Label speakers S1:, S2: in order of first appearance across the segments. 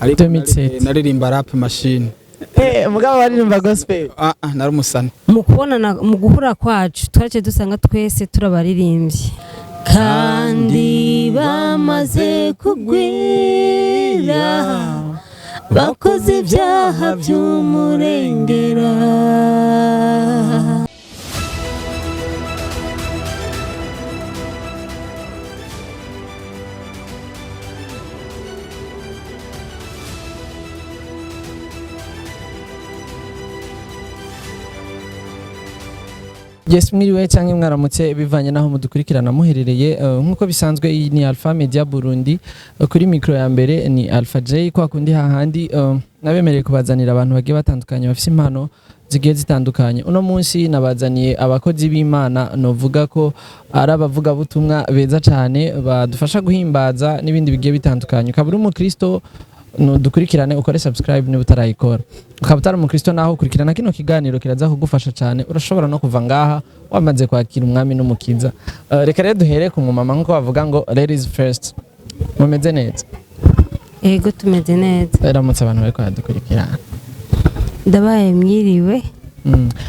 S1: Ariko
S2: 2007.
S1: naririmba rap machine.
S2: Mugabo baririmba gospel.
S1: Ah ah, nari umusani.
S3: Mu kubonana, mu guhura kwacu, twace dusanga twese turabaririmbyi kandi bamaze kugwira, bakoze ibyaha by'umurengera.
S2: Yes, mwiriwe cyangwa mwaramutse bivanye naho mudukurikirana muherereye. Nk'uko bisanzwe iyi ni Alpha Media Burundi. Kuri micro ya mbere ni Alpha J, kwa kundi hahandi nabemereye kubazanira abantu bagiye batandukanye bafite impano zigiye zitandukanye. Uno munsi nabazaniye abakozi b'Imana, novuga ko ari abavugabutumwa beza cyane badufasha guhimbaza n'ibindi bigiye bitandukanye. Ukaba uri umukristo, dukurikirane, ukore subscribe niba utarayikora. Ukaba utari umukristo naho, ukurikirana kino kiganiro kiraza kugufasha cyane. Urashobora no kuva ngaha wamaze kwakira umwami n'umukiza. Reka rero duhere ku mumama, nk'uko bavuga ngo ladies first. Mumeze neza?
S3: Ego, tumeze neza.
S2: Ramutse abantu bariko baradukurikirana.
S3: Ndabaye mwiriwe.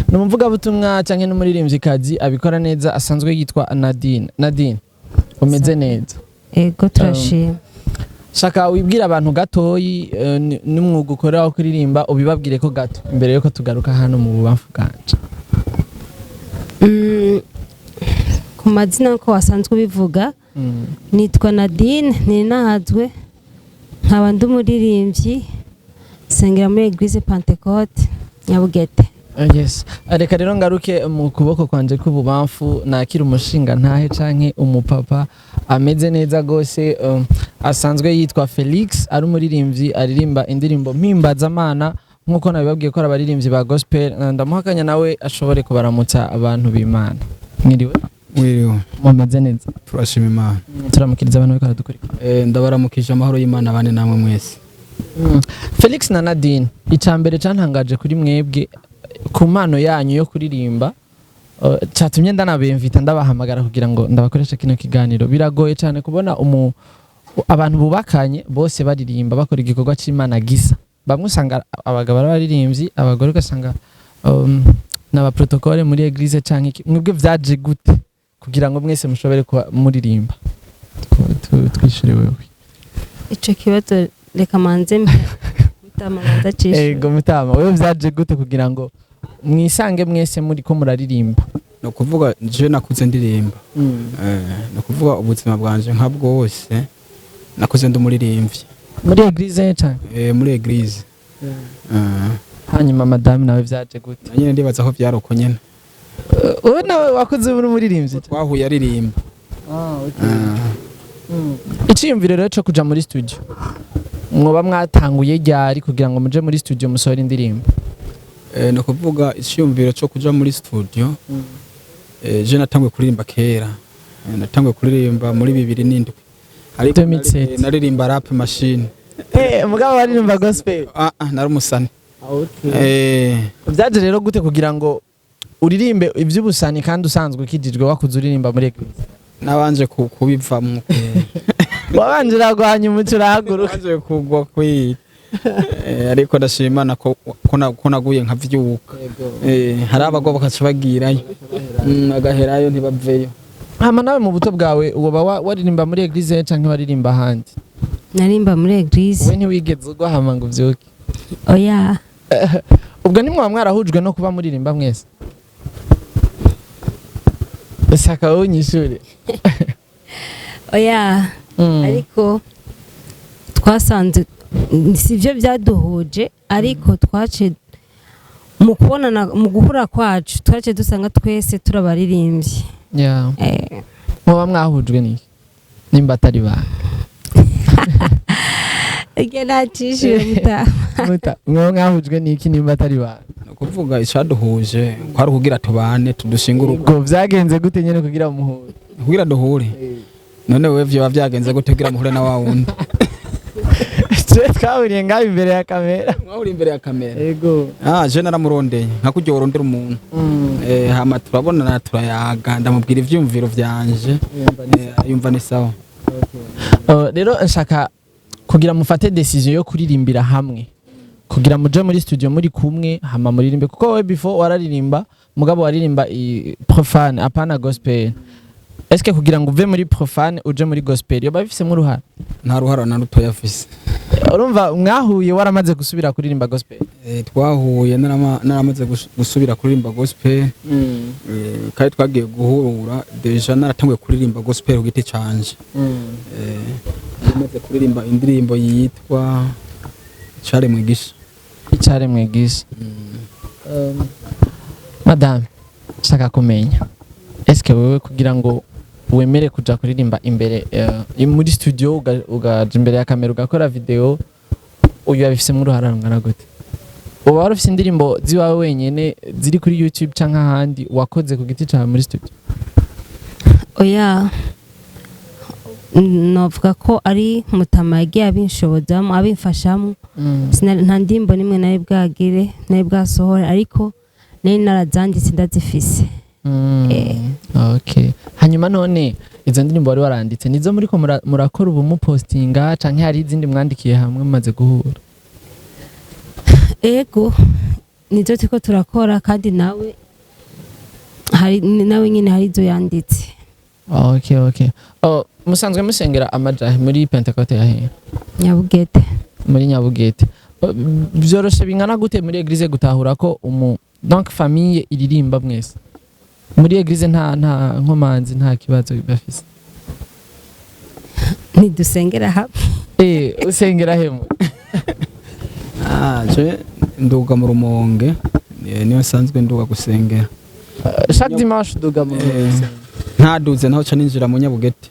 S2: Ni umuvugabutumwa cyangwa n'umuririmvyikazi abikora neza, asanzwe yitwa Nadine. Nadine, umeze neza?
S3: Ego, turashima.
S2: Shaka wibwire abantu gatoyi, n'umwuga ukora wo kuririmba ubibabwire ko gato imbere yuko tugaruka hano mu bubamfu bwanje.
S3: Ku mazina ko wasanzwe ubivuga, nitwa Nadine Ninahazwe, nkaba ndi umuririmbyi, nsengera muri Eglise Pentecote Nyabugete.
S2: Yes. Reka rero ngaruke mu kuboko kwanje k'ububamfu nakira umushinga ntahe canke umupapa ameze neza gose, asanzwe yitwa Felix, ari umuririmbyi aririmba indirimbo mpimbazamana nk'uko nabibabwiye ko ari abaririmbyi ba gospel. Ndamuha akanya nawe ashobore kubaramutsa abantu b'Imana. Mwiriwe?
S1: Mwiriwe.
S2: Mumeze neza?
S1: Turashima Imana.
S2: Turamukiriza abantu bariko baradukurikira.
S1: Ndabaramukije, amahoro y'Imana bane namwe mwese.
S2: Felix na Nadine, icambere cantangaje kuri mwebwe ku mpano yanyu yo kuririmba, catumye ndanabemvita ndabahamagara kugira ngo ndabakoreshe kino kiganiro. Biragoye cyane kubona abantu bubakanye bose baririmba, bakora igikorwa c'Imana gisa. Bamwe usanga abagabo ari abaririmbyi, abagore ugasanga n'abaprotocole muri église canke iki. Mwebwe vyaje gute kugira ngo mwese mushobore kuba muririmba? Twishure wewe.
S3: Ico kibazo reka manze mutama manze acishe.
S2: Ego mutama, wewe vyaje gute kugira ngo mwisange mwese muri ko muraririmba?
S1: Ni ukuvuga je nakuze ndirimba. Ni ukuvuga ubuzima bwanje nka bwose nakuze ndi umuririmbyi.
S2: Muri église canke?
S1: Muri église.
S2: Hanyuma madame nawe vyaje gute?
S1: Na nyene ndibaza ko vyari uko nyene.
S2: Wowe nawe wakuze uri umuririmbyi?
S1: Twahuye aririmba.
S2: Iciyumviro rero co kuja muri studio, mwoba mwatanguye ryari kugira ngo muje muri studio musohore indirimbo?
S1: Ni ukuvuga iciyumviro co kuja muri studio, je natanguye kuririmba kera. Natanguye kuririmba muri 2007, ariko
S2: 2007.
S1: naririmba rap machine.
S2: Mugabo baririmba gospel.
S1: Ah ah, nari umusani.
S2: Vyaje rero gute kugira ngo uririmbe ivy'ubusani kandi usanzwe ukijijwe, wakuze uririmba muri église?
S1: Nabanje kubivamwo.
S2: Wabanje uragwanya umuco urahaguruka.
S1: Nabanje kugwa kwi ariko ndashima Imana ko naguye nkavyuka. Hari abagwa bakaca bagirayo, bagaherayo ntibaveyo.
S2: Hama nawe mu buto bwawe woba waririmba muri église canke waririmba ahandi?
S3: Narimba muri Eglise.
S2: Wowe ntiwigeze ugwa hama ngo uvyuke?
S3: Oya.
S2: Ubwo ntimwaba mwarahujwe no kuba muririmba mwese? Saka wowe unyishure.
S3: Oya. Ariko twasanze si byo byaduhuje, ariko twace mu kubonana, mu guhura kwacu, twace dusanga twese turabaririmbyi.
S2: Muba mwahujwe n'iki nimba atari banga?
S3: Iryo nacishije mutama.
S2: Muta, mwaba mwahujwe n'iki nimba atari banga?
S1: Ni ukuvuga icaduhuje kwari ukugira tubane tudushinge urugo.
S2: Ubwo vyagenze gute nyene kugira muhure?
S1: Kugira duhure? None wewe vyoba vyagenze gute kugira muhure na wa wundi?
S2: Twe twahuriye ngaho imbere ya kamera.
S1: Mwahuriye imbere ya kamera?
S2: Ego.
S1: Ah, je naramurondeye nka kurya worondera umuntu. Hama turabonana, turayaga, ndamubwira ivyumviro vyanje. Yumva ni sawa.
S2: Rero nshaka Kugira mufate décision yo kuririmbira hamwe, kugira muje muri studio muri kumwe, hama muririmbe, kuko wewe before wararirimba, mugabo waririmba profane, apana gospel. Eske kugira ngo uve muri profane uje muri gospel yoba bifisemo uruhara?
S1: Nta ruhara na rutoya afise.
S2: Urumva mwahuye waramaze gusubira kuririmba gospel?
S1: Twahuye naramaze gusubira kuririmba gospel. Kandi twagiye guhura déjà naratanguye kuririmba gospel ku giti canje. Namaze kuririmba indirimbo yitwa Icaremwe Gisha.
S2: Icaremwe Gisha. Madame, nshaka kumenya, eske wewe kugira ngo wemere kuja kuririmba imbere muri studio, ugaja imbere ya kamera, ugakora video, uyu yabifisemo uruhara rungana gute? Uba wari ufise indirimbo ziwawe wenyene ziri kuri YouTube canke ahandi wakoze ku giti cawe muri studio?
S3: Oya, novuga ko ari mutama yagiye abinshobozamo, abimfashamo. Nta ndirimbo nimwe nari bwagire, nari bwasohore, ariko nari narazanditse, ndazifise.
S2: Okay, hanyuma none izo ndirimbo wari waranditse nizo muriko murakora ubu mupostinga, canke hari izindi mwandikiye hamwe mumaze guhura?
S3: Ego, nizo turiko turakora, kandi nawe hari, nawe nyine hari izo yanditse.
S2: Okay. Oh, musanzwe musengera amajahe muri Pentecote yahe?
S3: Nyabugete.
S2: Muri Nyabugete. Oh, vyoroshe bingana gute muri église gutahura ko umu donc famille iririmba mwese muri église, nta nkomanzi, nta kibazo bafise?
S3: Ntidusengera hamwe.
S2: Usengera hemo?
S1: Ah, je nduga mu Rumonge, niyo nsanzwe nduga gusengera.
S2: Chaque dimanche uduga mu
S1: Ntaduze naho ca ninjira mu Nyabugete.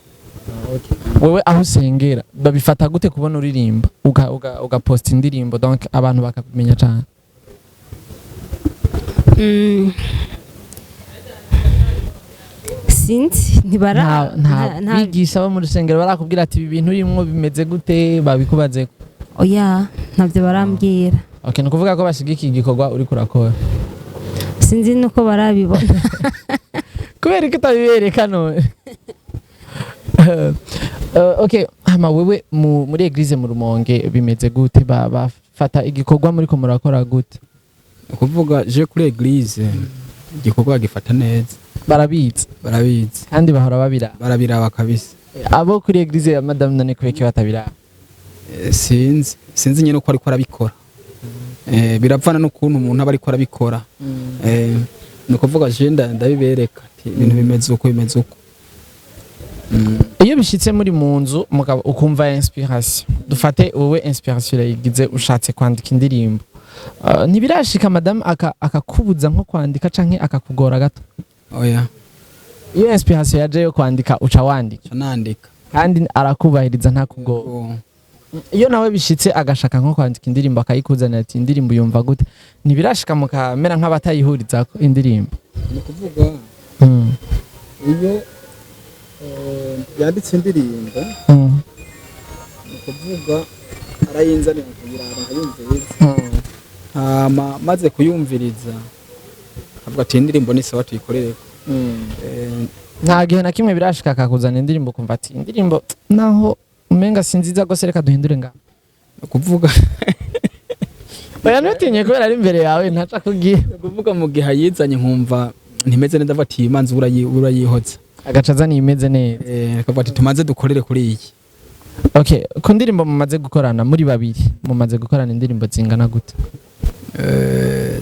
S2: Wewe aho usengera babifata gute kubona uririmba, ugaposta indirimbo, donc abantu bakabimenya cyane?
S3: Sinzi, ntibara
S2: Nta bigisha bo mu rusengero barakubwira ati ibi bintu urimwo bimeze gute, babikubaze?
S3: Oya, ntabyo barambwira.
S2: Okay, ni ukuvuga ko bashigikiye igikorwa uriko urakora?
S3: Sinzi nuko barabibona.
S2: Kubera ko utabibereka none. Okay, hama wewe muri église mu Rumonge bimeze gute? Bafata igikorwa muriko murakora gute?
S1: Ni ukuvuga je kuri église igikorwa gifata neza.
S2: Barabizi?
S1: Barabizi.
S2: Kandi bahora babira?
S1: Barabiraba kabisa.
S2: Abo kuri église ya madame none kubera iki batabiraba?
S1: Sinzi nyine uko ariko arabikora. Biravana n'ukuntu umuntu aba ariko arabikora. Ni ukuvuga je ndabibereka ati ibintu bimeze uko, bimeze uko.
S2: Iyo bishitse muri mu nzu ukumva inspiration, dufate wowe inspiration urayigize, ushatse kwandika indirimbo, ntibirashika madame akakubuza nko kwandika canke akakugora gato?
S1: Oya.
S2: Iyo inspiration yaje yo kwandika, uca wandika?
S1: Ca nandika.
S2: Kandi arakubahiriza, ntakugora?
S1: Oh.
S2: Iyo nawe bishitse agashaka nko kwandika indirimbo, akayikuzanira ati indirimbo yumva gute, ntibirashika mukamera nk'abatayihurizako indirimbo?
S1: Ni ukuvuga iyo yanditse indirimbo, ni ukuvuga arayinzanira nkayiraba, nkayumviriza. Hama maze kuyumviriza avuga ati indirimbo ni sawa, tuyikorereko.
S2: Nta gihe na kimwe birashika akakuzana indirimbo ukumva ati indirimbo naho umenga si nziza gose, reka duhindure ngaho?
S1: Ni ukuvuga
S2: Oya, ntutinye kubera ari imbere yawe, ntaca kubwira.
S1: Ni ukuvuga mu gihe ayizanye nkumva ntimeze neza, avuga ati manzi urayihoza.
S2: Agaca azana imeze neza.
S1: Akavuga ati tumaze dukorere kuri iyi.
S2: Okay, ku ndirimbo mumaze gukorana muri babiri, mumaze gukorana indirimbo zingana gute?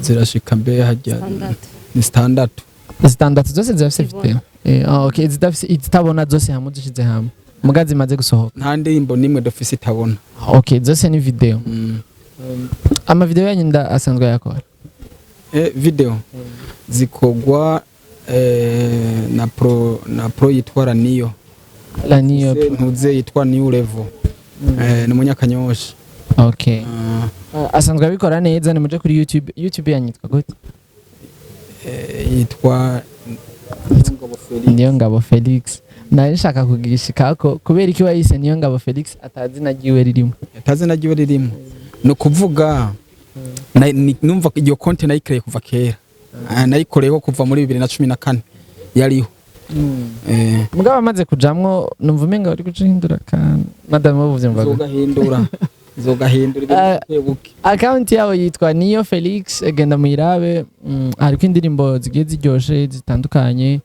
S1: Zirashika mbe hajya
S3: Zitandatu.
S1: Ni zitandatu.
S2: Zitandatu zose zirafise
S3: Zibona.
S2: video? Ah, okay, izidafise, izitabona zose hamwe zishize hamwe, muga zimaze gusohoka?
S1: Nta ndirimbo nimwe dufise itabona.
S2: Okay, zose ni video. Ama video yanyu nda asanzwe yakora?
S1: Video zikogwa na pro yitwa Raniyo.
S2: La niyo.
S1: Ntuze yitwa New Level. Ni umunyakanyosha.
S2: Okay.
S1: Ah.
S2: Asanzwe abikora neza. Nimuje kuri YouTube. YouTube yanyu yitwa gute?
S1: Yitwa Ngabo Felix.
S2: Niyo Ngabo Felix. Nari nshaka kugishikako kubera iki wayise Niyo Ngabo Felix atazina ryiwe ririmo?
S1: Atazina ryiwe ririmo, ni ukuvuga numva iyo konti nayikoreye kuva kera. Ah, nayikoreyeho kuva muri 2014 yariho.
S2: Mugabo amaze kujamwo numva umenga uri guca uhindura akantu, madamu, wowe uvyumva gute?
S1: Nzogahindura ibintu buke buke.
S2: Account yabo yitwa Niyo Felix, genda muyirabe. Hariko indirimbo zigiye ziryoshe zitandukanye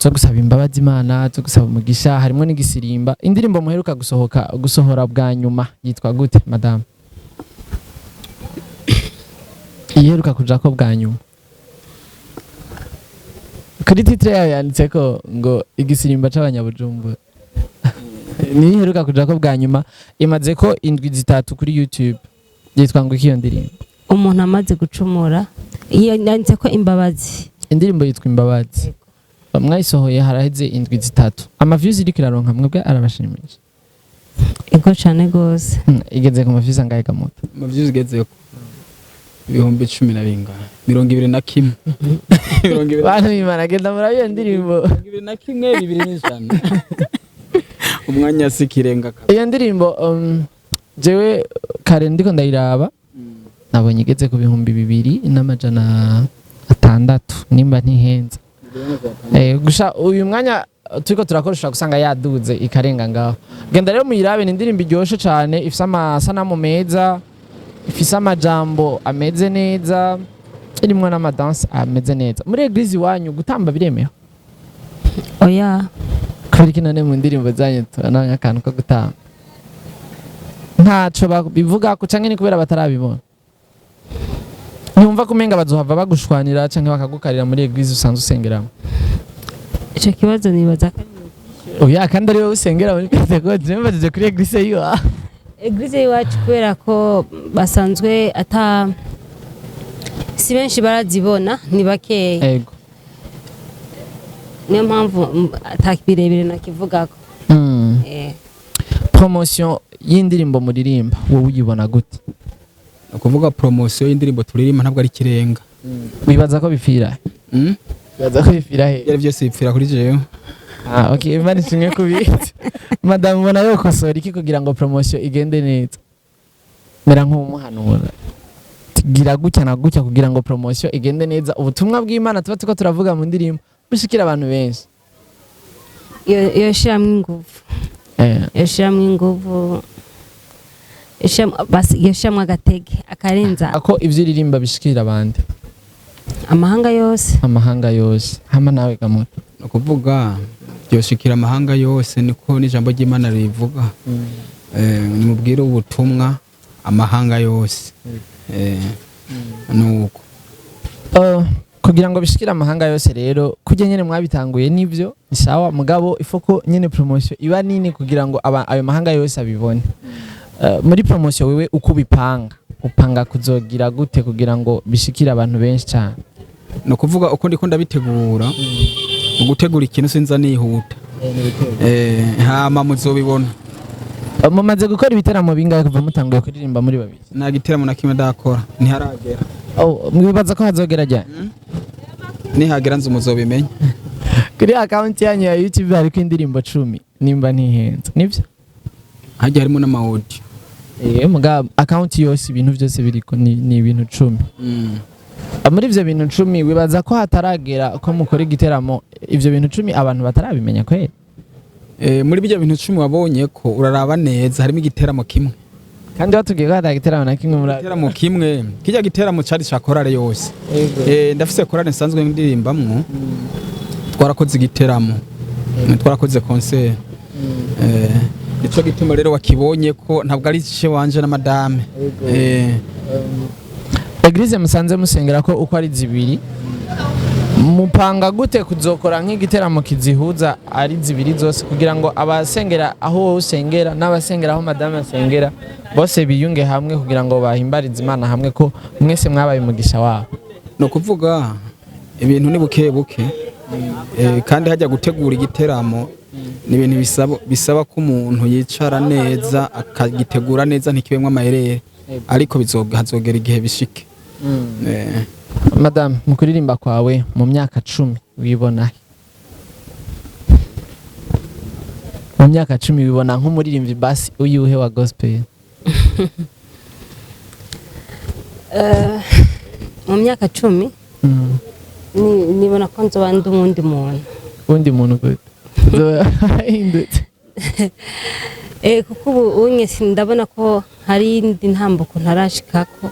S2: zo gusaba imbabazi Imana, zo gusaba umugisha, harimo n'igisirimba. Indirimbo muheruka gusohora bwa nyuma yitwa gute, madamu? Iheruka kujako bwa nyuma, kuri titre yayo yanditseko ngo "Igisirimba c'abanyabujumbura". Niyo iheruka kujako bwa nyuma, imaze ko indwi 3 kuri YouTube. Yitwa ngo iki iyo ndirimbo?
S3: "Umuntu amaze gucumura". Iyo yanditse ko "Imbabazi".
S2: Indirimbo yitwa "Imbabazi", mwayisohoye haraheze indwi 3. Ama views iriko iraronka mwebwe arabashimisha?
S3: Ego, cane gose.
S2: Igeze ku ma views angahe, Gamoto?
S1: Mu views igezeko ibihumbi 10 na bingahe, 21, 20.
S2: Bantu b'Imana, genda murabe iyo ndirimbo.
S1: 21, 1,200, umwanya si ikirenga kabisa.
S2: Iyo ndirimbo, jewe kare ndiko ndayiraba, nabonye igeze ku 2600, nimba ntihenze. Gusa uyu mwanya turiko turakoresha gusanga yaduze ikarenga ngaho. Genda rero muyirabe, ni indirimbo iryoshe cane, ifise amasanamu meza, ifise amajambo ameze neza, irimwo n'amadanse ameze neza. Muri église iwanyu gutamba biremewe?
S3: Oya.
S2: Kubera iki none mu ndirimbo zanyu tubona nk'akantu ko gutamba? Ntaco bivuga ko, canke ni kubera batarabibona? Ntiwumva ko umenga bazohava bagushwanira canke bakagukarira muri église usanzwe usengeramo?
S3: Ico kibazo nibaza ko
S2: Oya, kandi ari wowe usengera muri Pentecote, mbajije kuri église yiwa.
S3: Église y'iwacu, kubera ko basanzwe ata si benshi barazibona, ni bakeya. Niyo mpamvu ata birebire nakivugako.
S2: Promotion y'indirimbo muririmba, wowe uyibona gute?
S1: Ni ukuvuga promotion y'indirimbo turirimba ntabwo ari ikirenga.
S2: Wibaza ko bipfira? Wibaza ko bipfira he?
S1: Ibyo ari byose bipfira kuri jewe.
S2: Ah, okay, Imana ishimwe kubizi. Madamu, ubona yokosora iki kugira ngo promotion igende neza? Mera nk'umuhanura, gira gutya na gutya kugira ngo promotion igende neza, ubutumwa bw'Imana tuba turiko turavuga mu ndirimbo bushikira abantu benshi.
S3: Yoshiramwo inguvu. Yoshiramwo inguvu, basi yoshiramwo agatege akarenza.
S2: Ako ivyo uririmba bishikira abandi.
S3: Amahanga yose.
S2: Amahanga yose. Hama nawe, Gamoto?
S1: Ni ukuvuga byoshikira amahanga yose, niko n'ijambo ry'Imana ribivuga. Nimubwire ubutumwa amahanga yose. Nuko.
S2: Kugira ngo bishikire amahanga yose rero, kurya nyene mwabitanguye nivyo, ni sawa, mugabo ifoko nyene promotion iba nini kugira ngo ayo mahanga yose abibone. Muri promotion wewe uko ubipanga, upanga kuzogira gute kugira ngo bishikire abantu benshi cyane?
S1: Ni ukuvuga uko ndiko ndabitegura, mu gutegura ikintu sinza nihuta. Hama muzobibona.
S2: Mumaze gukora ibiteramo bingahe kuva mutanguye kuririmba muri babiri?
S1: Nta giteramo na kimwe ndakora, ntiharagera.
S2: Oh, mwibaza ko hazogera ryari?
S1: Nihagera nzu muzobimenya.
S2: Kuri account yanyu ya YouTube hariko indirimbo 10, nimba ntihenze, nivyo?
S1: Hajya harimo n'ama audio.
S2: Mugabo account yose, ibintu byose biriko ni ibintu 10. Muri ivyo bintu 10, wibaza ko hataragera ko mukora igiteramo ivyo bintu 10 abantu batarabimenya kweri?
S1: Muri bijya bintu 10 wabonye ko uraraba neza, harimo igiteramo kimwe.
S2: Kandi batubwiye ko hata giteramo na kimwe muri
S1: Igiteramo kimwe, kijya giteramo cari ca korale yose. Ndafise korale nsanzwe ndirimbamwo, twarakoze igiteramo, twarakoze concert. Nico gituma rero wakibonye ko ntabwo ari ce wanje na madame.
S2: Église musanze musengera ko uko ari zibiri, mupanga gute kuzokora nk'igiteramo kizihuza ari zibiri zose, kugira ngo abasengera aho wowe usengera n'abasengera aho madame asengera bose biyunge hamwe, kugira ngo bahimbarize Imana hamwe, ko mwese mwabaye umugisha wabo?
S1: Ni ukuvuga ibintu ni buke buke. Kandi hajya gutegura igiteramo ni ibintu bisaba ko umuntu yicara neza akagitegura neza, ntikibemwo amayerere, ariko hazogera igihe bishike.
S2: Madame, mu kuririmba kwawe mu myaka 10 wibona he? Mu myaka 10 wibona nk'umuririmbyi basi uyuhe wa gospel?
S3: Mu myaka 10 nibona ko nzoba ndi uwundi muntu.
S2: Uwundi muntu gute? Uzoba warahindutse?
S3: Kuko ubu unye ndabona ko hari indi ntambuko ntarashikako,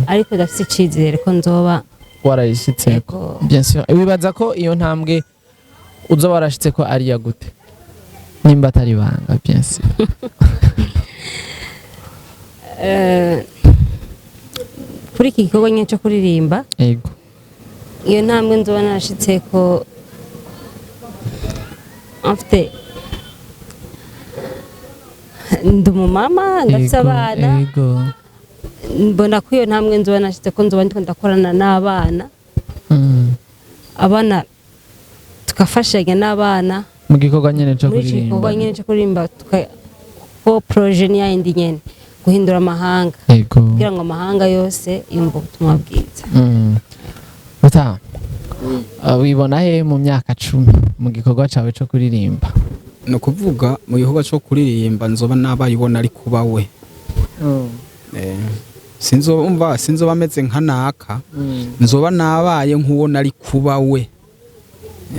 S3: ariko ndafite icizere ko nzoba
S2: warayishitseko.
S3: Yego.
S2: Bien sûr. Wibaza ko iyo ntambwe uzoba warashitse ko ari iya gute, nimba atari ibanga, bien sûr?
S3: Kuri iki gikorwa nyine cyo kuririmba, iyo ntambwe nzoba narashitse ko mfite, ndi umumama, ndafite abana. Mbona ko iyo ntambwe nzoba narashitse ko nzoba ndiko ndakorana n'abana, abana tugafashanya n'abana
S2: mu gikorwa nyene co
S3: muri iki gikorwa
S2: kuririmba.
S3: nyine cyo kuririmba, ko projet ni yayindi nyene, guhindura amahanga, kugira ngo amahanga yose yumve ubutumwa bwiza.
S2: Uta wibona he mu myaka 10 mu gikorwa cawe co kuririmba?
S1: Ni ukuvuga mu gikorwa cyo kuririmba nzoba nabayibona ari kuba we. Sinzoba sinzoba ameze nka naka, nzoba nabaye nk'uwo nari kuba we.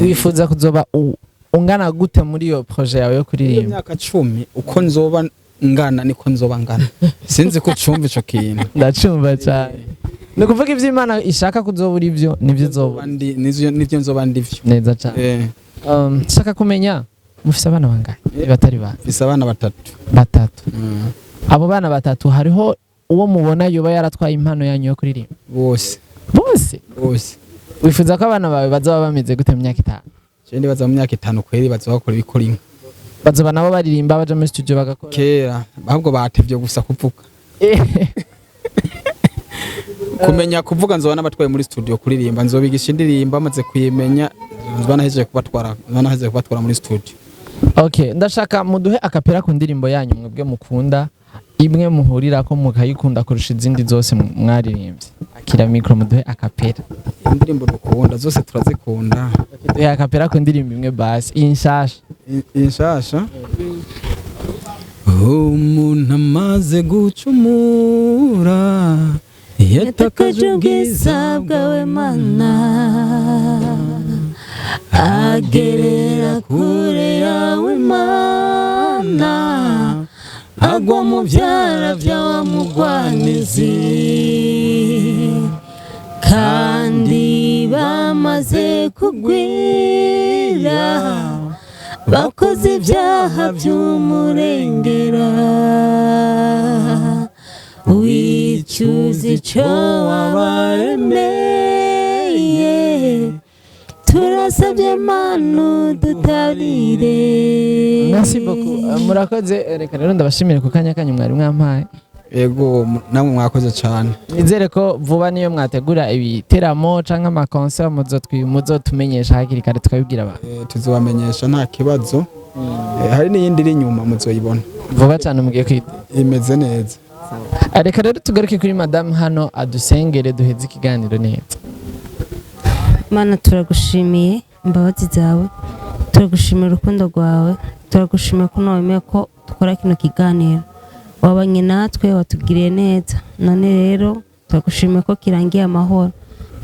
S2: Wifuza kuzoba ungana gute muri iyo projet yawe yo
S1: Iyo
S2: kuririmba?
S1: myaka 10, uko nzoba ngana niko nzoba ngana. Sinzi ko ucumva ico kintu.
S2: Ndacumva cyane. Ni ukuvuga ivyo Imana ishaka kuzoba uri byo nivyo uzoba.
S1: Nivyo nzoba ndivyo.
S2: Neza cyane. Nshaka kumenya, mufise abana bangahe, batari bane?
S1: Mfise abana batatu.
S2: Batatu. Abo bana batatu, hariho uwo mubona yoba yaratwaye impano yanyu yo kuririmba?
S1: Bose.
S2: Bose?
S1: Bose.
S2: Wifuza ko abana bawe bazoba bameze gute mu myaka 5?
S1: Je ndibaza mu myaka 5 kweri bazoba bakora ibikora inka.
S2: Bazoba nabo baririmba, baja muri studio bagakora?
S1: Kera, ahubwo batevye gusa kuvuga, kumenya kuvuga. Nzoba n'abatwaye muri studio kuririmba, nzobigisha indirimbo, bamaze kuyimenya nzoba nahejeje kubatwara muri studio.
S2: Okay, ndashaka muduhe a cappella ku ndirimbo yanyu mwebwe mukunda, imwe muhurira ko mukayikunda kurusha izindi zose mwaririmbye. Akira micro, muduhe a cappella.
S1: Indirimbo dukunda zose turazikunda.
S2: Duhe a cappella ku ndirimbo imwe basi, iyi nshasha.
S1: Iyi nshasha: umuntu amaze gucumura
S3: yatakaje ubwiza bwawe Mana, agerera kure yawe Mana, agwa mu byara bya mugwanizi, kandi bamaze kugwira bakoze ibyaha by'umurengera, wicuza icyo wabaremeye. Turasabye Mana, dutabire.
S2: Merci beaucoup. Murakoze. Reka rero ndabashimire ku kanya kanyu mwari mwampaye.
S1: Yego, namwe mwakoze cyane.
S2: Nizere ko vuba niyo mwategura ibiteramo canke ama concert muzotumenyesha hakiri kare, tukabibwira abantu.
S1: Tuzobamenyesha, nta kibazo. Hari n'iyindi iri inyuma, muzoyibona.
S2: Vuba cyane mugiye kwita.
S1: Imeze neza.
S2: Reka rero tugaruke kuri madamu hano, adusengere duheze ikiganiro neza.
S3: Mana, turagushimiye imbabazi zawe, turagushimira urukundo rwawe, turagushimiye ko wemeye ko dukora kino kiganiro. Wabanye natwe, watugiriye neza. None rero turagushimiye ko kirangiye amahoro.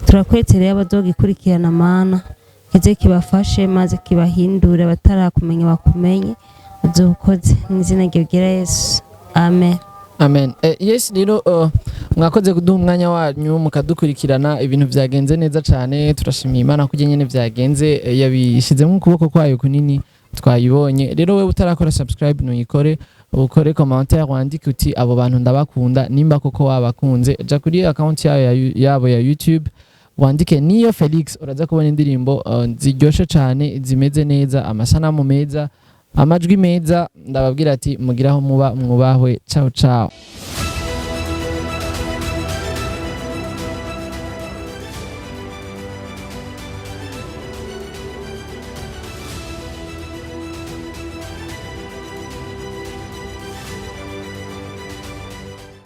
S3: Turakweretse rero abazogikurikirana, Mana, kize kibafashe maze kibahindure, abatarakumenya bakumenye. Uzobukoze mu izina rya Yesu, amen.
S2: Amen. Yes, rero mwakoze kuduha umwanya wanyu mukadukurikirana. Ibintu byagenze neza cyane, turashimiye Imana ko nyine byagenze, yabishizemo ukuboko kwayo kunini, twayibonye. Rero wewe utarakora subscribe, nuyikore, ukore commentaire, wandike uti abo bantu ndabakunda. Nimba koko wabakunze, ja kuri account yabo ya YouTube, wandike Niyo Felix, uraza kubona indirimbo ziryoshe cyane, zimeze neza, amasanamu meza, amajwi meza. Ndababwira ati mugiraho muba mwubahwe. Ciao ciao.